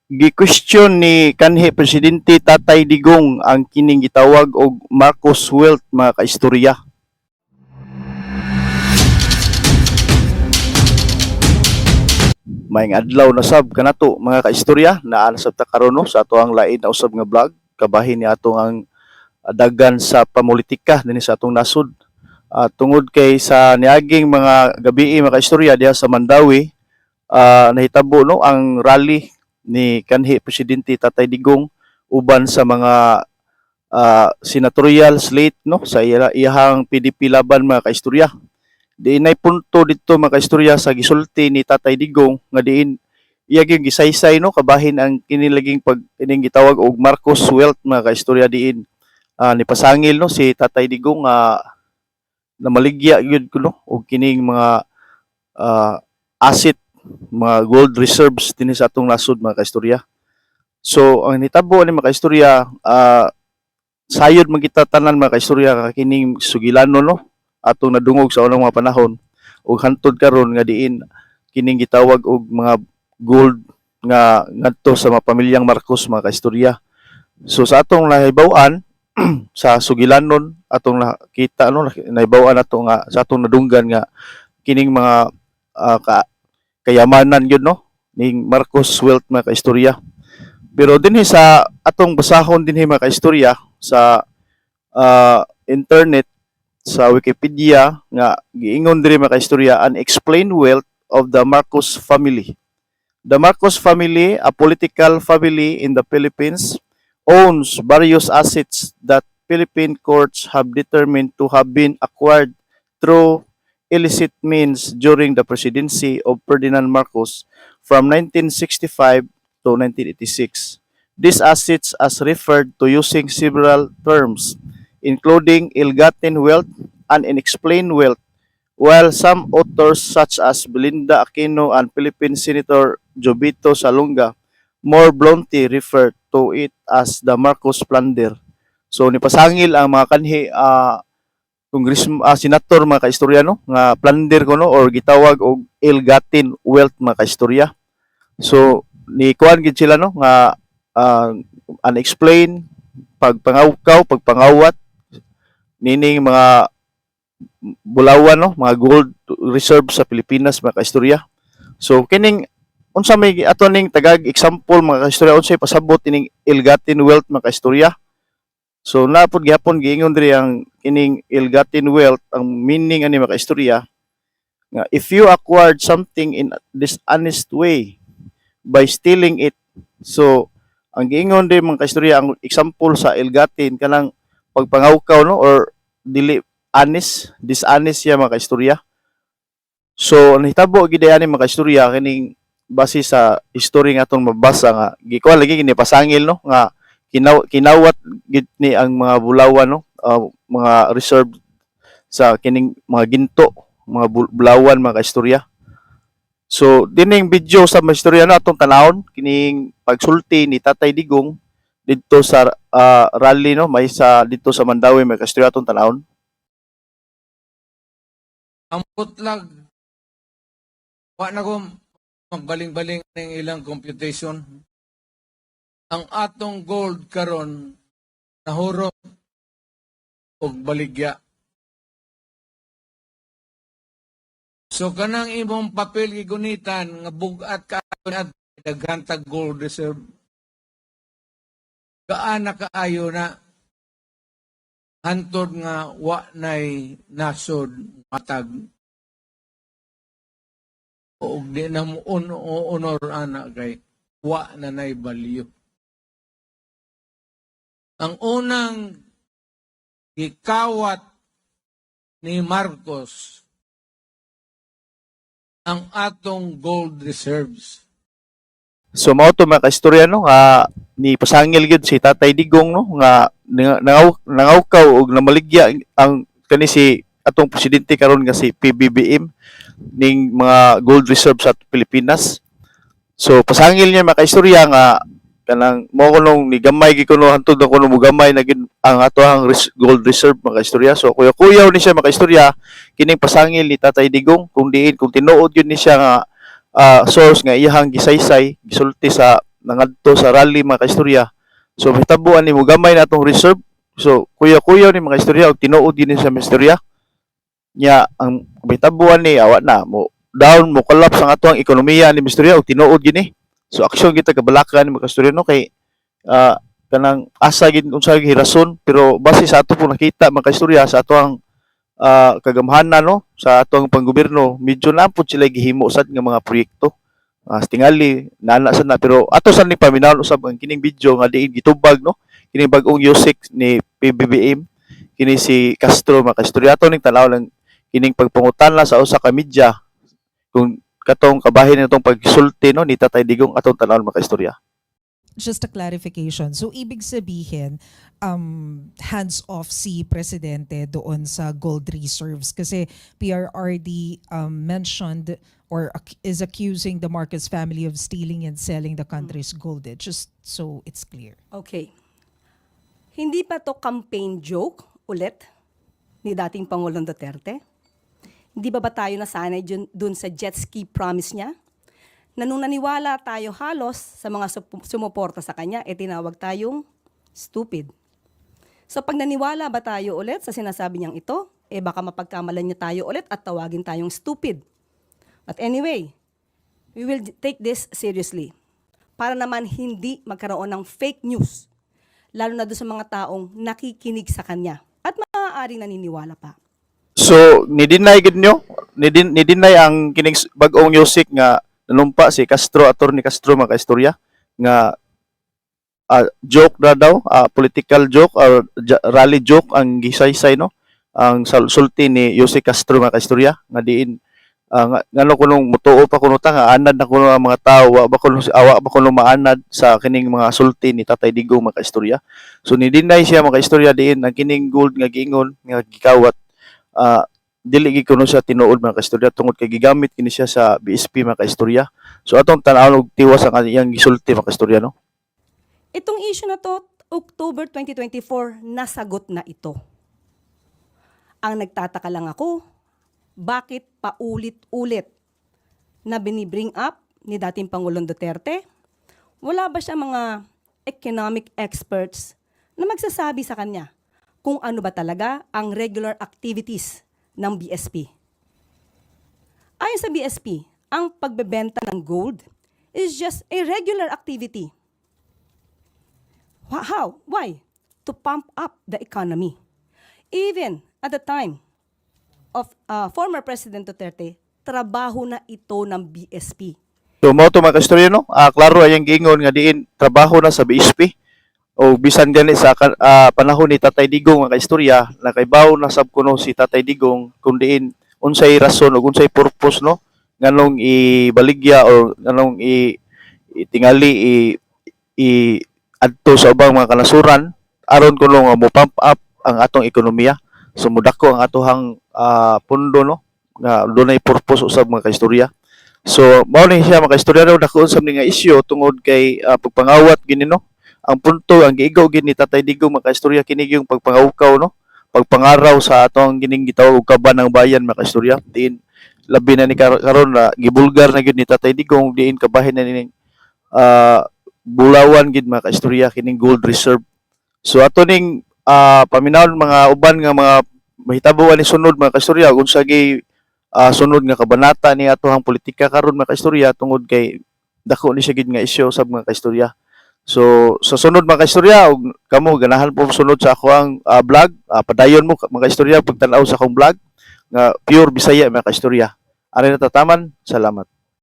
Gi-question ni kanhi Presidente Tatay Digong ang kining gitawag og Marcos wealth, mga kaistorya. Maayong adlaw na sab kanato, mga kaistorya. Naa na sab ta karon, no, sa ato ang lain na usab nga vlog kabahin ni ato ang dagan sa pamulitika dinhi sa atong nasod. Tungod kay sa niaging mga gabii, mga kaistorya, diha sa Mandaue nahitabo, no, ang rally ni kanhi Presidente Tatay Digong uban sa mga senatorial slate, no, sa iyahang PDP Laban, mga kaistorya. Diin ay punto dito, mga kaistorya, sa gisulti ni Tatay Digong nga diin iya gyud gisaysay, no, kabahin ang kinilaging pag ining gitawag og Marcos wealth, mga kaistorya, diin nipasangil, no, si Tatay Digong nga namaligya gyud kuno og kining mga asset, mga gold reserves dinhi sa atong nasod, mga kaistorya. So ang nitabo ni, mga kaistorya, sayod man kita tanan, mga kaistorya, nga kining sugilano, no, atong nadungog sa unang mga panahon ug hantod karon nga diin kining gitawag og mga gold nga ngadto sa mga pamilyang Marcos, mga kaistorya. So sa atong nahibaw-an sa sugilanon atong nakita, no, nahibaw-an ato nga sa atong nadunggan nga kining mga kayamanan gyud, no, ning Marcos wealth, mga kaistorya. Pero dinhi sa atong basahon dinhi, mga kaistorya, sa internet, sa Wikipedia, nga giingon diri, mga kaistorya, unexplained wealth of the Marcos family. The Marcos family, a political family in the Philippines, owns various assets that Philippine courts have determined to have been acquired through illicit means during the presidency of Ferdinand Marcos from 1965 to 1986. These assets as referred to using several terms, including ill-gotten wealth and unexplained wealth, while some authors such as Belinda Aquino and Philippine Senator Jovito Salonga more bluntly refer to it as the Marcos plunder. So nipasangil ang mga kanhi kongres senator, mga kaistorya, no, nga plunder kuno or gitawag og ill-gotten wealth, mga kaistorya. So ni kuan gid sila, no, nga unexplained pagpangawkaw, pagpangawat nining mga bulawan, no, mga gold reserve sa Pilipinas, mga kaistorya. So kining unsa may ato ning tagag example, mga kaistorya, unsay pasabot ining ill-gotten wealth, mga kaistorya? So napod gihapon giingon diri ang kining ill-gotten wealth, ang meaning ani, mga kaistorya, nga if you acquired something in dishonest way by stealing it. So ang giingon diri, mga kaistorya, ang example sa ill-gotten kanang pagpangawkaw, no, or dili honest, dishonest siya, mga kaistorya. So ang nahitabo gid ani, mga kaistorya, kining base sa history nga atong mabasa nga gikuan lagi gini pasangil, no, nga kinawat gid ni ang mga bulawan, no, mga reserve sa kining mga ginto, mga bulawan, mga kaistorya. So dining video sa mga istorya na atong tanawon kining pagsulti ni Tatay Digong didto sa rally, no, may sa didto sa Mandaue, mga kaistorya, atong tanawon. Ang putlag, wa na ko magbaling-baling ng ilang computation. Ang atong gold karon nahurot og baligya. So kanang imong papel gigunitan nga bug-at ka at daghan tag gold reserve. Gaana kaayo na hantod nga wa nay nasod matag og di na mo honor ana kay wa na nay value. Ang unang gikawat ni Marcos ang atong gold reserves. So mao to, mga kaistorya, no, nga ni pasangil gyud si Tatay Digong, no, nga nangawkaw og namaligya ang kani si atong presidente karon nga si PBBM ning mga gold reserve sa Pilipinas. So pasangil niya, mga kaistorya, nga kanang mo kunong ni gamay gid kuno, hantod na kuno mogamay na gid ang atoang gold reserve, mga kaistorya. So kuyaw-kuyaw ni siya, mga kaistorya, kining pasangil ni Tatay Digong kung diin kung tinuod yun ni siya nga source nga iyahang gisaysay, gisulti sa Nangadto sa rally, mga kaistorya. So mahitabo ani, mogamay na atong reserve. So kuya-kuya ni, mga istorya, og tinuod din sa istorya nya ang mahitabo ani, awa na mo down, mo collapse ang atoang ekonomiya ni istorya, og tinuod gini. So aksyon kita kabalakan ni, mga istorya, no, kay kanang asa gid, unsa gyud rason. Pero base sa ato po nakita, mga istorya, sa atoang kagamhanan, no, sa atoang panggobyerno, medyo napod sila gihimo sad nga mga proyekto. Tingali nana sad na, pero ato sad ni paminawon usab ang kining video nga diin gitubag, no, kining bag-ong Usec ni PBBM, kini si Castro, mga kaistorya. Ato ning tan-aw lang kining pagpangutana sa usa ka media kung katong kabahin nitong pagsulti, no, ni Tatay Digong. Atong tan-awon, mga kaistorya. Just a clarification. So, ibig sabihin, hands off si Presidente doon sa gold reserves kasi PRRD mentioned or is accusing the Marcos family of stealing and selling the country's gold. Eh, just so it's clear. Okay. Hindi pa to campaign joke ulit ni dating Pangulong Duterte? Hindi ba tayo nasanay dun sa jet ski promise niya? Na nung naniwala tayo halos sa mga sumuporta sa kanya, eh tinawag tayong stupid. So pag naniwala ba tayo ulit sa sinasabi niyang ito, eh baka mapagkamalan niya tayo ulit at tawagin tayong stupid. But anyway, we will take this seriously para naman hindi magkaroon ng fake news, lalo na doon sa mga taong nakikinig sa kanya at maaaring naniniwala pa. So ni-deny gid nyo, ni-deny ang kining bag-ong Usec nga nanumpa si Castro, Attorney Castro, mga kaistorya, nga joke na daw, political joke or rally joke ang gisaysay, no, ang sulti ni Usec Castro, mga kaistorya, nga diin nga, ngano kunong mutuo pa kuno ta nga anad na kuno ang mga tao, wa ba kuno awa ba kuno maanad sa kining mga sulti ni Tatay Digong, mga kaistorya. So ni-deny siya, mga kaistorya, diin ang kining gold nga giingon nga gikawat, dili gid kuno siya tinuod, mga kaistorya, tungod kay gigamit kini siya sa BSP, mga kaistorya. So atong tan-awon og tiwas ang iyang gisulti, mga kaistorya, no. Itong issue na to, October 2024, nasagot na ito. Ang nagtataka lang ako, bakit paulit-ulit na binibring up ni dating Pangulong Duterte? Wala ba siya mga economic experts na magsasabi sa kanya kung ano ba talaga ang regular activities ng BSP? Ayon sa BSP, ang pagbebenta ng gold is just a regular activity. How? Why? To pump up the economy. Even at the time of former President Duterte, trabaho na ito ng BSP. So mao to, mga kaistorya, no. Klaro ayang giingon nga diin trabaho na sa BSP o bisan gani sa panahon ni Tatay Digong, mga kaistorya, nakaibaw na sab kuno si Tatay Digong kung diin unsay rason o unsay purpose, no, nganong ibaligya or nganong i itingali i i adto sa ubang mga kanasuran, aron kuno nga mo pump up ang atong ekonomiya. So mudako ang atohang pundo, no, nga dunay purpose usab, mga kaistorya. So mao ni siya, mga kaistorya, raw dako usab ni nga isyu tungod kay pagpangawat gini, no. Ang punto ang giigaw gini ni Tatay Digong, mga kaistorya, kini yung pagpangawkaw, no, pagpangaraw sa atong gining gitawag og kaban ng bayan, mga kaistorya, diin labi na ni karon na gibulgar na gyud ni Tatay Digong diin kabahin na ning bulawan gid, mga kaistorya, kining gold reserve. So ato ning paminawon mga uban nga mga mahitabo ani sunod, mga kaistorya, unsa gi sunod nga kabanata ni atohang politika karon, mga kaistorya, tungod kay dako ni siya gid nga isyu sa mga kaistorya. So sa sunod, mga kaistorya, ug kamo ganahan po sunod sa ako ang vlog, padayon mo, mga kaistorya, pagtan-aw sa akong vlog nga pure Bisaya, mga kaistorya. Ari na tataman, salamat.